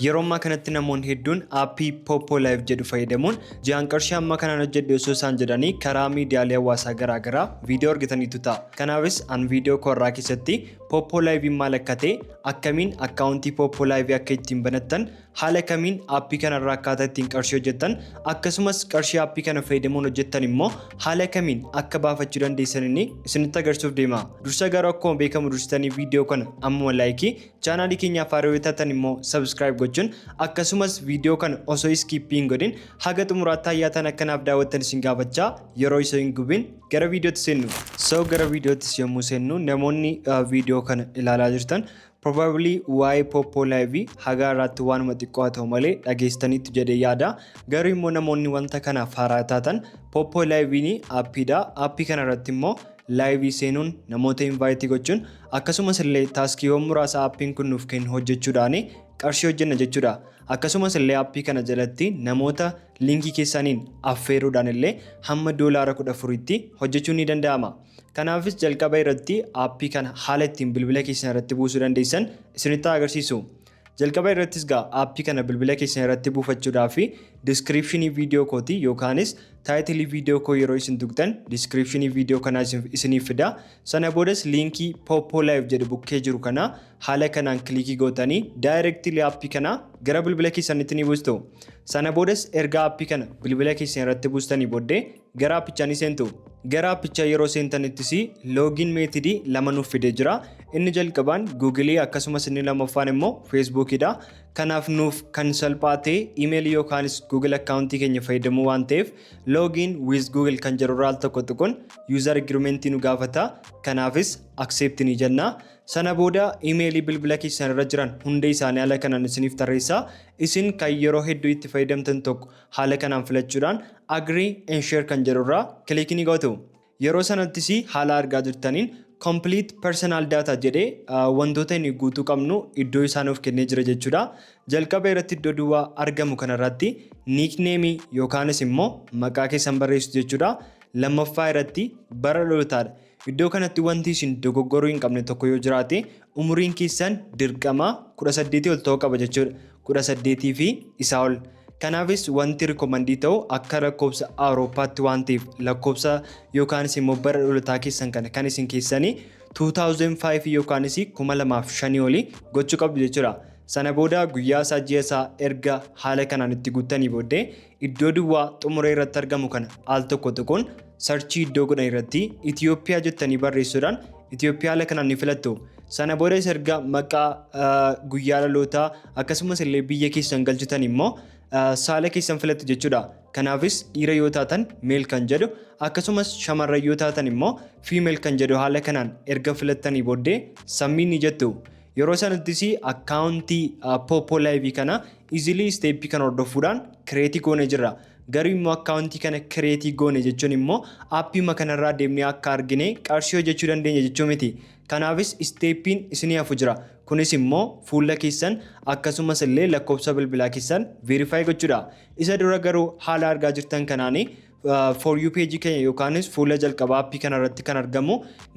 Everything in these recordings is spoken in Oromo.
Yeroo ammaa kanatti namoonni hedduun aappii Poppo Live jedhu fayyadamuun ji'aan qarshii amma kanaan hojjedhe osoo isaan jedhanii karaa miidiyaalee hawaasaa garaagaraa viidiyoo argataniitu ta'a. Kanaafis an viidiyoo koorraa keessatti Poppo Live maal akka ta'e, akkamiin akkaawuntii Poppo Live akka ittiin banattan, haala kamiin aappii kanarraa akkaataa ittiin qarshii hojjettan, akkasumas qarshii aappii kana fayyadamuun hojjettan immoo haala kamiin akka baafachuu dandeessan inni isinitti agarsiisuuf deema. Dursa garuu akkuma beekamu dursitanii viidiyoo kana ammuma like, chaanaalii keenyaaf haaraa yoo taatan immoo subscribe gochuun, akkasumas viidiyoo kana osoo skip hin godhin haga xumuraatti hayyaatan akkanaaf daawwattan isin gaafachaa, yeroo isa hin gubin gara viidiyootti seennu. So gara viidiyootti yommuu seennu, namoonni viidiyoo kana ilaalaa jirtan probably waa'ee Poppo Live haga irraatti waanuma xiqqoo haa ta'u malee dhageessaniitu jedhee yaada. Garuu immoo namoonni wanta kanaaf haaraa taatan, Poppo Live aappiidha. Aappii kana irratti immoo live seenuun, namoota invite gochuun, akkasumas illee taaskiiwwan muraasa aappiin kun nuuf kennu hojjechuudhaan qarshii hojjenna jechuudha. Akkasumas illee aappii kana jalatti namoota liinkii keessaniin affeeruudhaan illee hamma $14tti hojjechuun ni danda'ama. Kanaafis jalqaba irratti aappii kana haala ittiin bilbila keessan irratti buusuu dandeessan isinitti agarsiisu. Jalqaba irrattis gaa aappii kana bilbila keessan irratti buufachuudhaaf description viidiyoo kootii yookaanis title viidiyoo koo yeroo isin tuqxan description viidiyoo kanaa isiniif fida. Sana boodas liinkii Poppo Live jedhu bukkee jiru kana haala kanaan click gootanii directly aappii kana gara bilbila keessanitti ni buustu. Sana boodas erga aappii kana bilbila keessan irratti buustanii booddee gara aappichaa ni seentu. Gara aappichaa yeroo seentanittis login method lama nuuf fidee jira. Inni jalqabaan Google, akkasumas inni lammaffaan immoo Facebookidha. Kanaaf nuuf kan salphaa ta'e iimeelii yookaanis Google akkaawuntii keenya fayyadamuu waan ta'eef, login with Google kan jedhu irraa al tokko tuquun user agreement nu gaafata. Kanaafis accept ni jenna. Sana booda iimeelii bilbila keessan irra jiran hunda isaanii haala kanaan isiniif tarreessa. Isin kan yeroo hedduu itti fayyadamtan tokko haala kanaan filachuudhaan agree and share kan jedhu irraa click ni gootu. Yeroo sanattis haala argaa jirtaniin complete personal data jedhee wantoota inni guutuu qabnu iddoo isaa nuuf kennee jira jechuudha. Jalqaba irratti iddoo duwwaa argamu kanarratti nickname yookaanis immoo maqaa keessan barreessu jechuudha. Lammaffaa irratti bara dhalootaadha. Iddoo kanatti wanti isin dogoggoruu hin qabne tokko yoo jiraate, umuriin keessan dirqama 18 ol ta'uu qaba jechuudha. 18 fi isaa ol. Kanaafis wanti recommend ta'u akka lakkoofsa Awurooppaatti waan ta'eef, lakkoofsa yookaanis immoo bara dhalootaa keessan kana kan isin keessanii 2005 yookaanis 2005 olii gochuu qabdu jechuudha. Sana booda guyyaa isaa, ji'a isaa erga haala kanaan itti guuttanii booddee iddoo duwwaa xumuree irratti argamu kana al tokko tuquun search iddoo godhan irratti Itoophiyaa jettanii barreessuudhaan Itoophiyaa haala kanaan ni filattu. Sana boodas erga maqaa, guyyaa dhalootaa, akkasumas illee biyya keessan galchitan immoo saala keessan filattu jechuudha. Kanaafis dhiira yoo taatan male kan jedhu, akkasumas shamarran yoo taatan immoo female kan jedhu haala kanaan erga filattanii booddee submit ni jettu. Yeroo sanattis akkaawuntii Poppo Live kana easily step kana hordofuudhaan create goone jirra. Garuu immoo akkaawuntii kana create goone jechuun immoo aappii kanarraa deemnee akka argine qarshii hojjechuu dandeenya jechuu miti. Kanaafis stepiin isinii hafu jira. Kunis immoo fuula keessan akkasumas illee lakkoofsa bilbilaa keessan verify gochuudha. Isa dura garuu haala argaa jirtan kanaanii for you page keenya yookaanis fuula jalqabaa aappii kanarratti kan argamu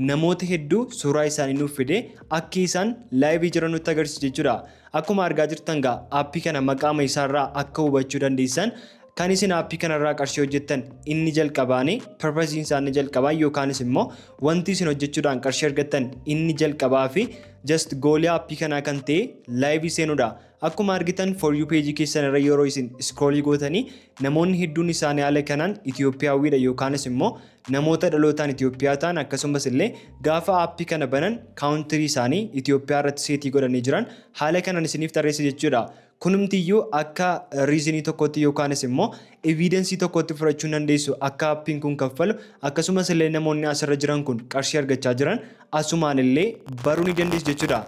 namoota hedduu suuraa isaanii nuuf fide akka isaan live jiran nutti agarsiisa jechuudha. Akkuma argaa jirtan gaa aappii kana maqaama isaarraa akka hubachuu dandeessan, kan isin aappii kanarraa qarshii hojjettan inni jalqabaani, purposeiin isaa inni jalqabaa yookaanis immoo wanti isin hojjechuudhaan qarshii argattan inni jalqabaa fi just goal aappii kanaa kan ta'e live seenuudha. Akkuma argitan for you page keessan irra yeroo isin scroll gootanii namoonni hedduun isaanii haala kanaan Itoophiyaawwiidha yookaanis immoo namoota dhalootaan Itoophiyaa ta'an, akkasumas illee gaafa aappii kana banan country isaanii Itoophiyaa irratti set godhanii jiran haala kanaan isiniif tarreessa jechuudha. Kunumtiyyuu akka reason tokkotti yookaanis immoo evidence tokkotti fudhachuu dandeessu akka aappiin kun kaffalu, akkasumas illee namoonni asirra jiran kun qarshii argachaa jiran asumaan illee baruu ni dandeessu jechuudha.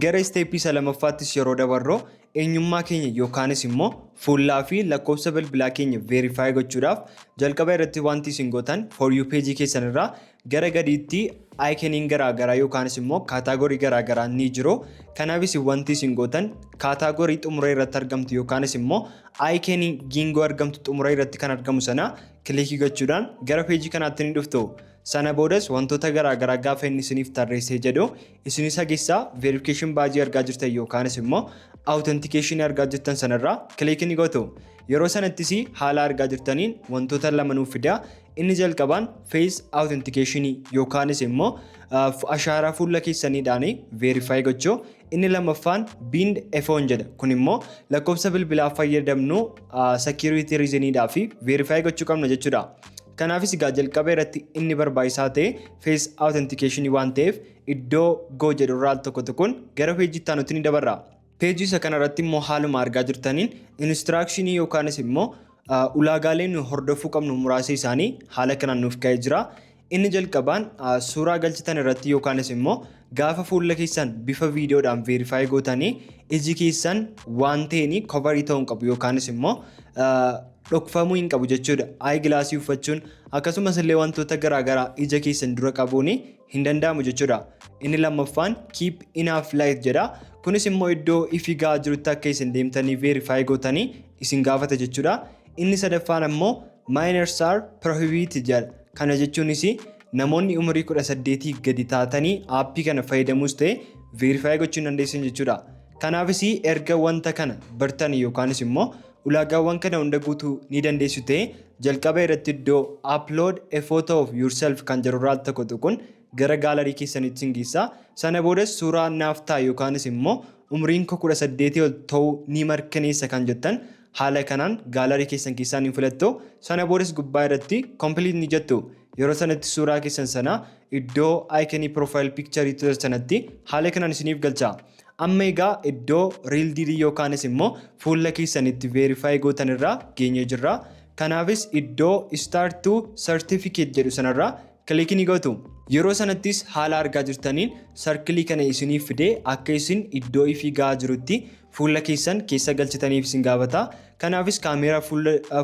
Gara step isa lammaffaattis yeroo dabarru, eenyummaa keenya yookaanis immoo fuulaa fi lakkoofsa bilbilaa keenya verify gochuudhaaf jalqaba irratti wanti isin gootan for you page keessan irraa gara gadiitti iconiin garaagaraa yookaanis immoo category garaagaraa ni jiru. Kanaafis wanti isin gootan category xumura irratti argamtu yookaanis immoo icon giingoo argamtu xumura irratti kan argamu sana click gochuudhaan gara peejii kanaatti ni dhuftu. Sana boodas wantoota garaagaraa gaafa inni isiniif tarreessee jedhu, isin isa keessaa verification badge argaa jirtan yookaanis immoo authentication argaa jirtan sanarraa click ni gootu. Yeroo sanattis haala argaa jirtaniin wantoota lama nuuf fida. Inni jalqabaan face authentication yookaanis immoo ashaaraa fuula keessaniidhaan verify gochuu. Inni lammaffaan bind a phone jedha. Kun immoo lakkoofsa bilbilaa fayyadamnu security reasoniidhaa fi verify gochuu qabna jechuudha. Kanaafis egaa jalqaba irratti inni barbaachisaa ta'e face authentication waan ta'eef, iddoo go jedhu irraa tokko tokkoon gara peejii itti aanutti ni dabarra. Peejii isa kanarratti immoo haaluma argaa jirtaniin instructionii yookaanis immoo ulaagaalee nu hordofuu qabnu muraasa isaanii haala kanaan nuuf ka'ee jira. Inni jalqabaan suuraa galchitan irratti yookaanis immoo gaafa fuula keessan bifa viidiyoodhaan verify gootanii, iji keessan waan ta'een coverii ta'uu hin qabu yookaanis immoo dhokfamuu hin qabu jechuudha. Eye glassii uffachuun akkasumas illee wantoota garaagaraa ija keessan dura qabuun hin danda'amu jechuudha. Inni lammaffaan keep enough light jedha. Kunis immoo iddoo ifi gahaa jirutti akka isin deemtanii verify gootanii isin gaafata jechuudha. Inni sadaffaan ammoo minors are prohibited jedha. Kana jechuunis namoonni umurii 18 gadi taatanii aappii kana fayyadamuus ta'e verify gochuu hin dandeessan jechuudha. Kanaafis erga wanta kana bartanii yookaanis immoo ulaagaawwan kana hunda guutuu ni dandeessu ta'e, jalqaba irratti iddoo upload a photo of yourself kan jedhurraa tokko tuquun gara gallery keessanitti sin geessa. Sana boodas suuraa naaf ta'a yookaanis immoo umriin koo 18 ol ta'uu ni mirkaneessa kan jettan haala kanaan gallery keessan keessaa ni filattu. Sana boodas gubbaa irratti complete ni jettu. Yeroo sanatti suuraa keessan sana iddoo iconii profile picture sanatti haala kanaan isiniif galcha. Amma egaa iddoo real deal yookaanis immoo fuula keessanitti verify gootan irraa geenyee jirra. Kanaafis iddoo start to certificate jedhu sanarraa click ni gootu. Yeroo sanattis haala argaa jirtaniin circleii kana isiniif fidee akka isin iddoo ifii gahaa jirutti fuula keessan keessa galchitaniif isin gaafata. Kanaafis kaameeraa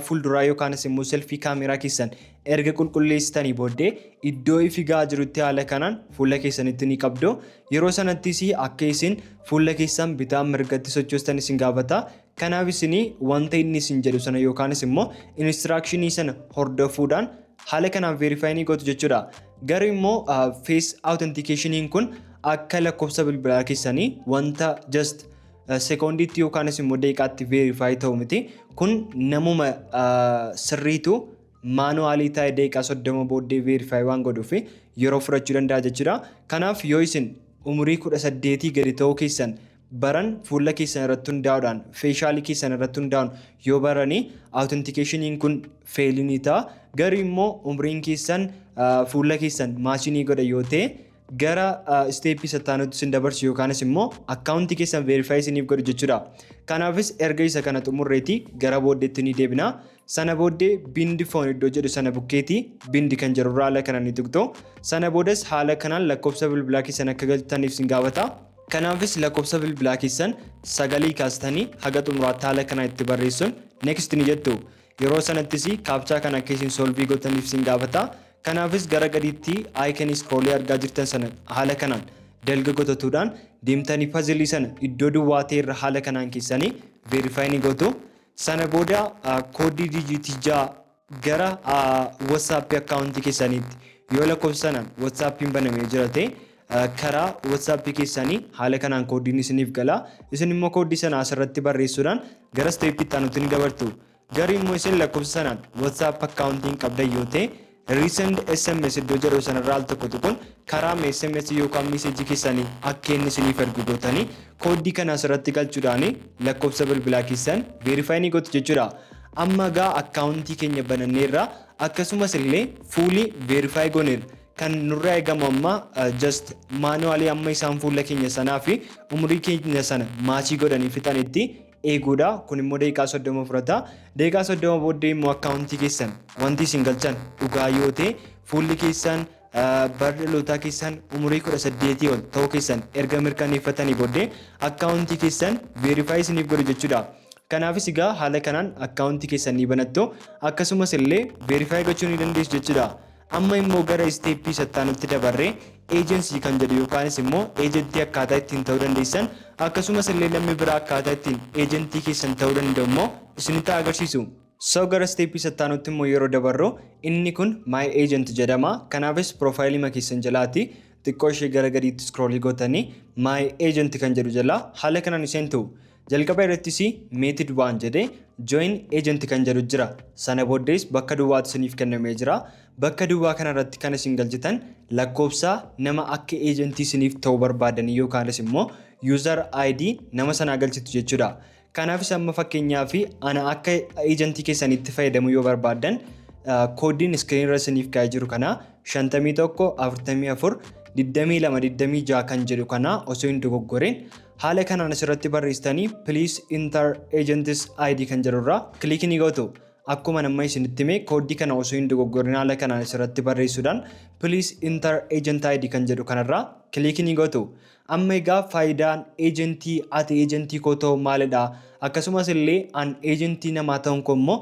fuulduraa yookaanis immoo selfie kaameeraa keessan erga qulqulleessitanii booddee, iddoo ifi gahaa jirutti haala kanaan fuula keessanitti ni qabdu. Yeroo sanattis akka isin fuula keessan bitaa mirgatti sochoostan isin gaafata. Kanaaf isin wanta inni isin jedhu sana yookaanis immoo instructionii sana hordofuudhaan haala kanaan verify ni gootu jechuudha. Garuu immoo face authenticationin kun akka lakkoofsa bilbilaa keessanii wanta just sekoondiitti yookaanis immoo daqiiqaatti verify ta'u miti. Kun namuma sirriitu manualii ta'e daqiiqaa 30 booddee verify waan godhuuf yeroo fudhachuu danda'a jechuudha. Kanaaf yoo isin umurii 18 gadi ta'uu keessan baran fuula keessan irratti hundaa'uudhaan, facialii keessan irratti hundaa'uun yoo baranii, authenticationiin kun failii ni ta'a. Garuu immoo umriin keessan fuula keessan matchii godha yoo ta'e, gara steppii sattaanutti isin dabarsu yookaanis immoo akkaawuntii keessan verify isiniif godhu jechuudha. Kanaafis erga isa kana xumurreetii gara booddeetti ni deebina. Sana booddee bind phone iddoo jedhu sana bukkeetii bind kan jedhurraa haala kanaan ni tuqxu. Sana boodas haala kanaan lakkoofsa bilbilaa keessan akka galtaniif isin gaafata. Kanaafis lakkoofsa bilbilaa keessan sagalii kaastanii haga xumuraatti haala kanaan itti barreessuun next ni jettu. Yeroo sanattis captcha kana akka isin solveii gootaniif isin gaafata. Kanaafis gara gadiitti iconii scrollii argaa jirtan sana haala kanaan dalga godhatuudhaan deemtanii puzzleii sana iddoo duwwaa ta'e irra haala kanaan keessanii verify ni gootu. Sana booda kooddii digitii 6 gara WhatsAppii akkaawuntii keessaniitti, yoo lakkoofsa sanaan WhatsAppiin banamee jira ta'e, karaa WhatsAppii keessanii haala kanaan kooddiin isiniif gala. Isin immoo kooddii sana asirratti barreessuudhaan gara steppii itti aanutti ni dabartu. Garuu immoo isin lakkoofsa sanaan WhatsApp akkaawuntiin qabdan yoo ta'e, resend SMS iddoo jedhu sanarraa al tokko tuquun karaa SMS yookaan messageii keessanii akka inni isiniif ergu gootanii, kooddii kana asirratti galchuudhaan lakkoofsa bilbilaa keessan verify ni gootu jechuudha. Amma egaa akkaawuntii keenya bananneerra, akkasumas illee fully verify gooneerra. Kan nurraa eegamu amma just manualii amma isaan fuula keenya sanaa fi umurii keenya sana matchii godhanii fixanitti eeguudha. Kun immoo daqiiqaa 30 fudhata. Daqiiqaa 30 booddee immoo akkaawuntii keessan wanti isin galchan dhugaa yoo ta'e, fuulli keessan, bara dhalootaa keessan, umurii 18 ol ta'uu keessan erga mirkaneeffatanii booddee akkaawuntii keessan verify isiniif godhu jechuudha. Kanaafis egaa haala kanaan akkaawuntii keessan ni banattu, akkasumas illee verify gochuu ni dandeessu jechuudha. Amma immoo gara steppii sattaanutti dabarree agency kan jedhu yookaanis immoo agentii akkaataa ittiin ta'uu dandeessan, akkasumas illee namni biraa akkaataa ittiin agentii keessan ta'uu danda'u immoo isinitti agarsiisu. So gara step itti immoo yeroo dabarru, inni kun My Agent jedhama. Kanaafis profile keessan jalaati xiqqoo ishee gara gadiitti scroll gootanii My Agent kan jedhu jalaa haala kanaan seentu. Jalqaba irrattis method 1 jedhee Join Agent kan jedhu jira. Sana booddees bakka duwwaatu isiniif kennamee jira. Bakka duwwaa kanarratti kan isin galchitan lakkoofsa nama akka agentii isiniif ta'uu barbaadanii yookaanis immoo user ID nama sanaa galchitu jechuudha. Kanaafis amma fakkeenyaaf ana akka agentii keessanitti fayyadamuu yoo barbaaddan, koodiin screen irra isiniif kaa'ee jiru kana 51 44 22 26 kan jedhu kana osoo hin dogoggorin haala kanaan asirratti barreessitanii "Please enter agent's ID" kan jedhurraa click ni gootu. Akkuma nama isinitti hime, kooddii kana osoo hin dogoggorin haala kanaan asirratti barreessuudhaan "Please enter agent ID" kan jedhu kanarraa click ni gootu. Amma egaa faayidaan agentii ati agentii koo ta'u maalidha? Akkasumas illee an agentii namaa ta'uun koo immoo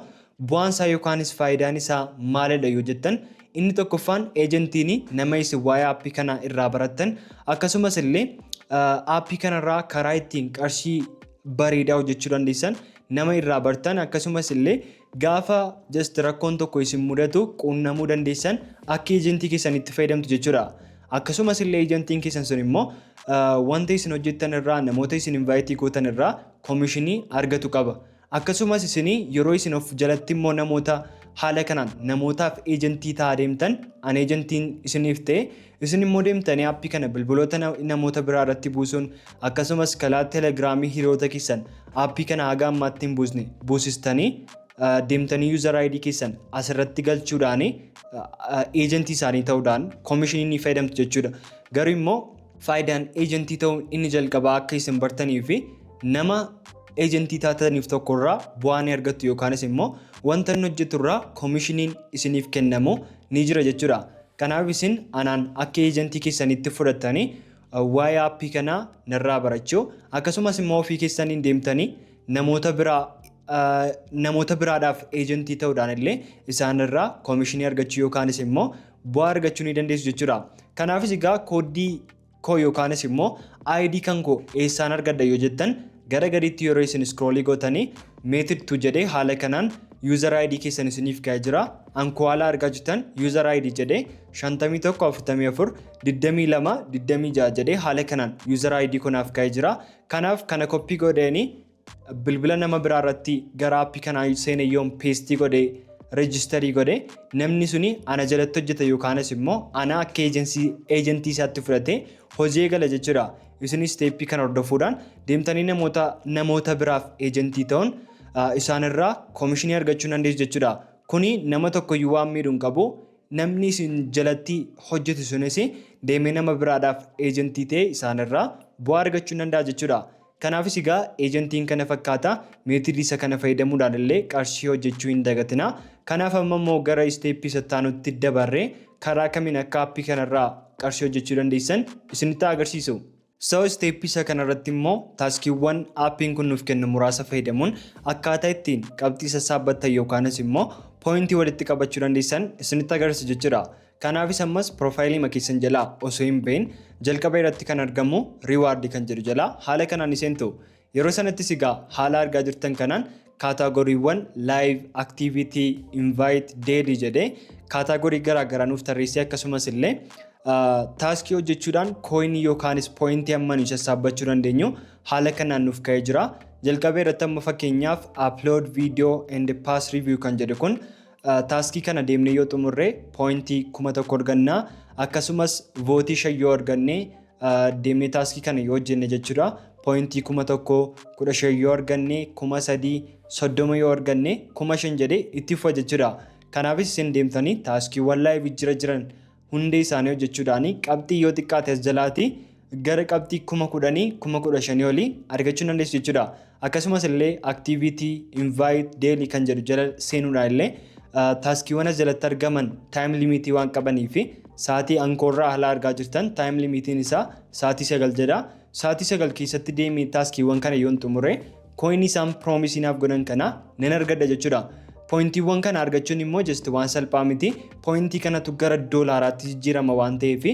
bu'aan isaa yookaanis faayidaan isaa maalidha yoo jettan, inni tokkoffaan agentiin nama isin waa'ee aappii kana irraa barattan, akkasumas illee aappii kanarraa karaa ittiin qarshii bareedaa hojjechuu dandeessan nama irraa bartan, akkasumas illee gaafa just rakkoon tokko isin mudatu quunnamuu dandeessan akka agentii keessanitti fayyadamtu jechuudha. Akkasumas illee agentiin keessan sun immoo wanta isin hojjettan irraa, namoota isin invite gootan irraa commission argatu qaba. Akkasumas isin yeroo isin of jalatti immoo namoota haala kanaan namootaaf agentii ta'aa deemtan, an agentiin isiniif ta'e, isin immoo deemtanii aappii kana bilbiloota namoota biraa irratti buusuun, akkasumas karaa telegiraamii hiriyoota keessan aappii kana haga ammaatti hin buusne buusistanii, deemtanii user ID keessan asirratti galchuudhaan agentii isaanii ta'uudhaan commission ni fayyadamtu jechuudha. Garuu immoo faayidaan agentii ta'uu inni jalqabaa akka isin bartanii fi nama agentii taataniif tokkorraa bu'aa ni argattu yookaanis immoo wanta inni hojjeturraa commissioniin isiniif kennamu ni jira jechuudha. Kanaaf isin anaan akka agentii keessanitti fudhattanii waa'ee aappii kanaa narraa barachuu, akkasumas immoo ofii keessaniin deemtanii namoota biraadhaaf agentii ta'uudhaan illee isaanirraa commission argachuu yookaanis immoo bu'aa argachuu ni dandeessu jechuudha. Kanaafis egaa kooddii koo yookaanis immoo ID kan koo eessaan argadha yoo jettan, gara gadiitti yeroo isin scroll gootanii method 2 jedhee haala kanaan user ID keessan isiniif ka'ee jira. Ankoo haala argaa jirtan user ID jedhee 51 44 22 26 jedhee haala kanaan user ID kunaaf ka'ee jira. Kanaaf kana copy godhanii bilbila nama biraa irratti gara aappii kanaa seene yoon paste godhee register godhee, namni suni ana jalatti hojjeta yookaanis immoo ana akka agentii isaatti fudhatee hojii eegala jechuudha. Isinis step kana hordofuudhaan deemtanii namoota biraaf agentii ta'uun isaanirraa commission argachuu dandeessu jechuudha. Kuni nama tokkoyyuu waan miidhuu hin qabu. Namni isin jalatti hojjetu sunis deemee nama biraadhaaf agentii ta'e isaanirraa bu'aa argachuu danda'a jechuudha. Kanaafis egaa agentiin kana fakkaata. Method isa kana fayyadamuudhaan illee qarshii hojjechuu hin dagatina. Kanaaf amma immoo gara step isa dabarree karaa kamiin akka aappii kanarraa qarshii hojjechuu dandeessan isinitti agarsiisu. So step isa kanarratti immoo taskiiwwan aappiin kun nuuf kennu muraasa fayyadamuun akkaataa ittiin qabxii sassaabbattan yookaanis immoo point walitti qabachuu dandeessan isinitti agarsiisu jechuudha. Kanaafis ammas profile keessan jalaa osoo hin bahin jalqaba irratti kan argamu reward kan jedhu jalaa haala kanaan seentu. Yeroo sanattis egaa haala argaa jirtan kanaan categorywwan live, activity, invite, daily jedhee category garaagaraa nuuf tarreessee, akkasumas illee task hojjechuudhaan coin yookaanis point amma nuyi sassaabbachuu dandeenyu haala kanaan nuuf ka'ee jira. Jalqaba irratti amma fakkeenyaaf upload video and pass review kan jedhu kun, task kana deemnee yoo xumurre point 1000 arganna. Akkasumas vote 5 yoo arganne, deemnee task kana yoo hojjenne jechuudha. Point 1000, 15 yoo arganne 3000, 30 yoo arganne 5000 jedhee itti fufa jechuudha. Kanaafis isin deemtanii taskiiwwan live jira jiran hundee isaanii hojjechuudhaan qabxii yoo xiqqaate as jalaati gara qabxii 10,000, 15,000 olii argachuu dandeessu jechuudha. Akkasumas illee activity, invite, daily kan jedhu jala seenuudhaan illee taskiiwwan as jalatti argaman time limit waan qabanii fi sa'aatii ankoorraa haala argaa jirtan time limitiin isaa sa'aatii 9 jedha. Sa'aatii 9 keessatti deemee taskiiwwan kana yoon xumure, coin isaan promise naaf godhan kana nan argadha jechuudha. Pointiiwwan kana argachuun immoo just waan salphaa miti. Point kanatu gara doolaaraatti jijjiirama waan ta'eef,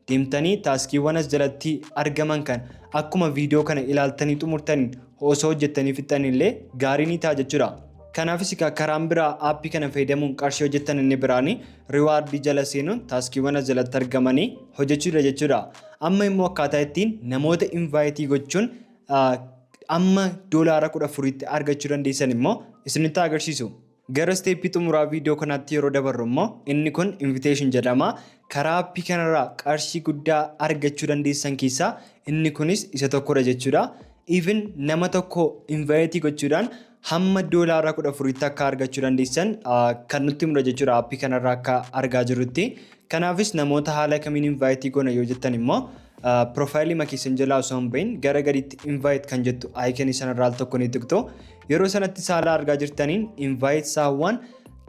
deemtanii taskiiwwan as jalatti argaman kan akkuma viidiyoo kana ilaaltanii xumurtanii osoo hojjettanii fixxanii illee gaarii ni ta'a jechuudha. Kanaafis egaa karaan biraa aappii kana fayyadamuun qarshii hojjettan inni biraani reward jala seenuun taaskiiwwan as jalatti argamanii hojjechuudha jechuudha. Amma immoo akkaataa ittiin namoota invite gochuun amma $14tti argachuu dandeessan immoo isinitti agarsiisu. Gara step xumuraa viidiyoo kanaatti yeroo dabarru immoo inni kun invitation jedhama. Karaa aappii kanarraa qarshii guddaa argachuu dandeessan keessaa inni kunis isa tokkodha jechuudha. Even nama tokko invite gochuudhaan hamma $14tti akka argachuu dandeessan kan nutti himudha jechuudha aappii kanarraa akka argaa jirrutti. Kanaafis namoota haala kamiin invite goona yoo jettan immoo, profile keessan jalaa osoo hin bahin gara gadiitti invite kan jettu icon sanarraa al tokko ni tuqxu. Yeroo sanatti saala argaa jirtaniin "Invite someone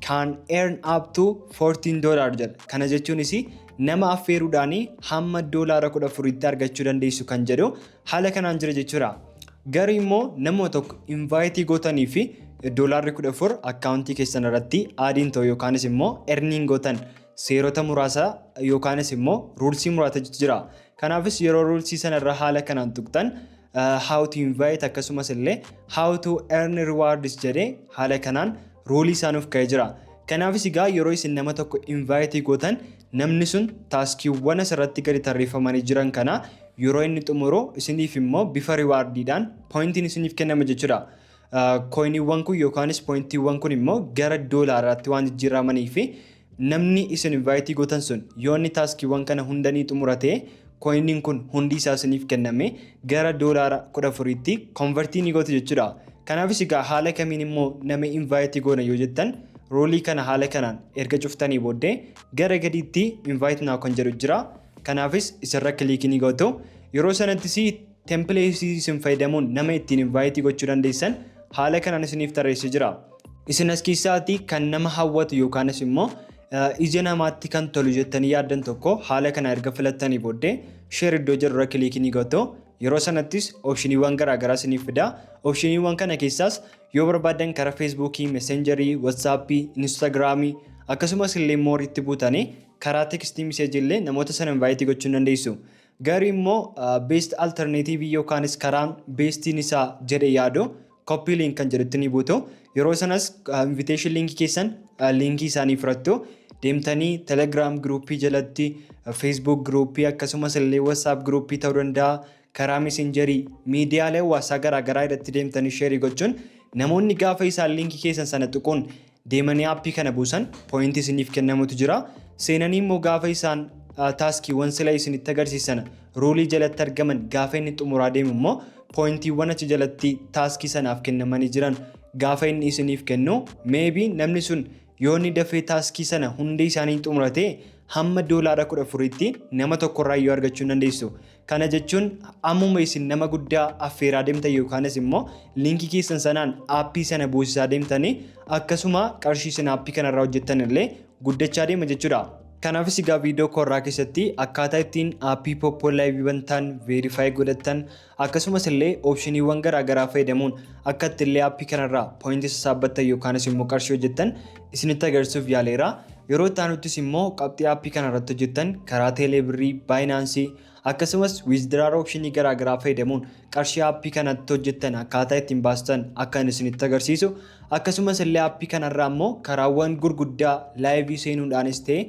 can earn up to $14" jedha. Kana jechuunis nama affeeruudhaan hamma $14tti argachuu dandeessu kan jedhu haala kanaan jira jechuudha. Garuu immoo nama tokko invite gootanii fi $14 akkaawuntii keessan irratti add iin ta'u yookaanis immoo earn iin gootan seerota muraasa yookaanis immoo rules muraasa jira. Kanaafis yeroo rules sanarra haala kanaan tuqxan, how to invite akkasumas illee how to earn rewards jedhee haala kanaan rule isaanuuf ka'ee jira. Kanaafis egaa yeroo isin nama tokko invite gootan, namni sun taaskiiwwan asirratti gadi tarreeffamanii jiran kana yeroo inni xumuru isiniif immoo bifa reward iidhaan point iin isiniif kennama jechuudha. Coin iiwwan kun yookaanis point iiwwan kun immoo gara doolaaraatti waan jijjiiramanii fi namni isin invite gootan sun yoo inni taaskiiwwan kana hundanii xumurate, coin iin kun hundi isaa isiniif kenname gara $14tti convert ni gootu jechuudha. Kanaafis egaa haala kamiin immoo nama invite goona yoo jettan, rule kana haala kanaan erga cuftanii booddee gara gadiitti "Invite now" kan jedhu jira. Kanaafis isarra click ni gootu. Yeroo sanattis template isin fayyadamuun nama ittiin invite gochuu dandeessan haala kanaan isiniif tarreessee jira. Isin as keessaatii kan nama hawwatu yookaanis immoo ija namaatti kan tolu jettanii yaaddan tokko haala kana erga filattanii booddee share iddoo jedhurra click ni gootu. Yeroo sanattis option iiwwan garaagaraa isiniif fida. Option iiwwan kana keessaas yoo barbaaddan karaa Feesbuukii, Messenger, WhatsApp, Instagram akkasumas illee more itti buutanii karaa text message illee namoota sana invite gochuu ni dandeessu. Garuu immoo best alternative yookaanis karaan best iin isaa jedhe yaadu copy link kan jedhutti ni buutu. Yeroo sanas invitation link keessan link isaanii fudhattu. Deemtanii Telegram group jalatti, Facebook group akkasumas illee WhatsApp group ta'uu danda'a. Karaa Messenger, miidiyaalee hawaasaa garaagaraa irratti deemtanii share gochuun namoonni gaafa isaan link keessan sana tuquun deemanii aappii kana buusan point isiniif kennamutu jira. Seenanii immoo gaafa isaan taaskiiwwan sila isinitti agarsiisan rule jalatti argaman gaafa inni xumuraa deemu immoo, point iiwwan achi jalatti taaskii sanaaf kennamanii jiran gaafa inni isiniif kennu, maybe namni sun yoo inni dafee taaskii sana hundi isaanii xumuratee hamma $14tti nama tokkorraa iyyuu argachuu dandeessu. Kana jechuun ammuma isin nama guddaa affeeraa deemtan yookaanis immoo link keessan sanaan aappii sana buusisaa deemtanii, akkasuma qarshii isin aappii kanarraa hojjettan illee guddachaa deema jechuudha. Kanaafis egaa viidiyoo koorraa keessatti akkaataa ittiin aappii Poppo Live bantan, verify godhattan, akkasumas illee option iiwwan garaagaraa fayyadamuun akka itti illee aappii kanarraa point sassaabbattan yookaanis immoo qarshii hojjettan isinitti agarsiisuuf yaaleera. Yeroo itti aanuttis immoo qabxii aappii kanarratti hojjettan karaa Teeleebirrii, Binance akkasumas withdraw option garaagaraa fayyadamuun qarshii aappii kanatti hojjettan akkaataa ittiin baastan akka inni isinitti agarsiisu, akkasumas illee aappii kanarraa immoo karaawwan gurguddaa live seenuudhaanis ta'e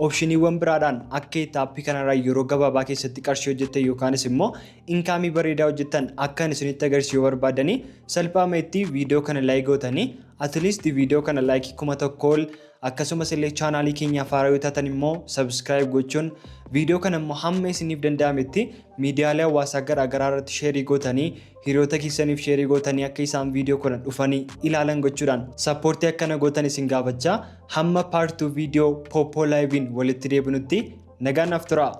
option iiwwan biraadhaan akka itti aappii kanarraa yeroo gabaabaa keessatti qarshii hojjettan yookaanis immoo income bareedaa hojjettan akka inni isinitti agarsiisu yoo barbaadanii, salphaama itti viidiyoo kana like gootanii, at least viidiyoo kana like 1000 ol, akkasumas illee chaanaalii keenyaaf haaraa yoo taatan immoo subscribe gochuun, viidiyoo kana immoo hamma isiniif danda'ametti miidiyaalee hawaasaa garaa garaa irratti share gootanii, hiriyoota keessaniif share gootanii, akka isaan viidiyoo kana dhufanii ilaalan gochuudhaan support akkana gootan isin gaafachaa, hamma part 2 viidiyoo Poppo Live iin walitti deebinutti nagaan naaf turaa.